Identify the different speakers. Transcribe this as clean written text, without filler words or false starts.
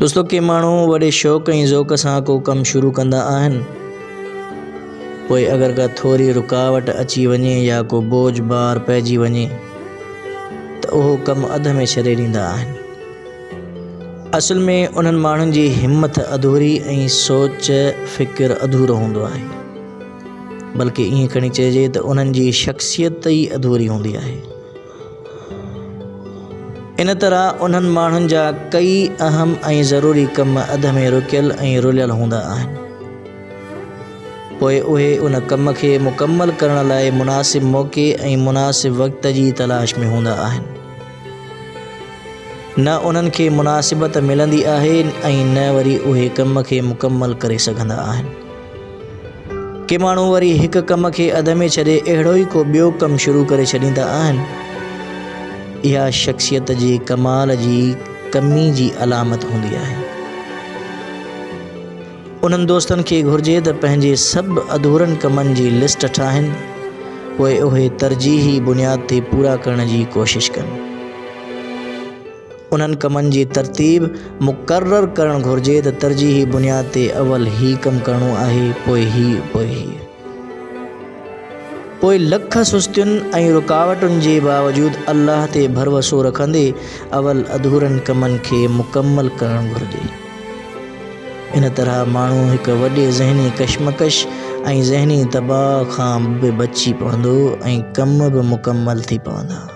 Speaker 1: دوستو ڪي ماڻهو وڏي شوق ۽ ذوق سان ڪو ڪم شروع ڪندا آهن پوء اگر ڪا ٿوري رڪاوٽ اچي وڃي يا ڪو بوجھ بار پئجي وڃي ته اهو ڪم اڌ ۾ ڇڏي ڏيندا آهن. اصل ۾ انهن ماڻهن جي همٿ اڌوري ۽ سوچ فڪر اڌورو هوندو آهي. بلڪه ائين کڻي چئجي ته انهن جي شخصيت ئي اڌوري هوندي آهي. ان طرح انهن ماڻهن جا ڪئي اهم ۽ ضروري ڪم اڌ ۾ رڪيل ۽ رليل هوندا آهن. پوء اهي ان ڪم کي مڪمل ڪرڻ لاء مناسب موقعي ۽ مناسب وقت جي تلاش ۾ هوندا آهن. نه انهن کي مناسبت ملندي آهي ۽ نه وري اهي ڪم کي مڪمل ڪري سگهندا آهن. ڪي ماڻهو وري هڪ ڪم کي اڌ ۾ ڇڏي اهڙو ئي ڪو ٻيو ڪم شروع ڪري ڇڏيندا آهن. اها شخصيت جي ڪمال جي ڪمي جي علامت هوندي آهي. انهن دوستن کي گهرجي ته پنهنجي سڀ اڌورن ڪمن جي لسٽ ٺاهن، پوء اهي ترجيحي بنياد تي پورا ڪرڻ جي ڪوشش ڪن. انهن ڪمن جي ترتيب مقرر ڪرڻ گهرجي ته ترجيحي بنياد تي اول هي ڪم ڪرڻو آهي، پوء هي، پوء هي. پوء لک سستين ۽ رڪاوٽن جي باوجود الله تي ڀروسو رکندي اول اڌورن ڪمن کي مڪمل ڪرڻ گهرجي. ان طرح ماڻهو هڪ وڏي ذهني ڪشمڪش ۽ ذهني دٻاء کان به بچي پوندو ۽ ڪم به مڪمل ٿي پوندا.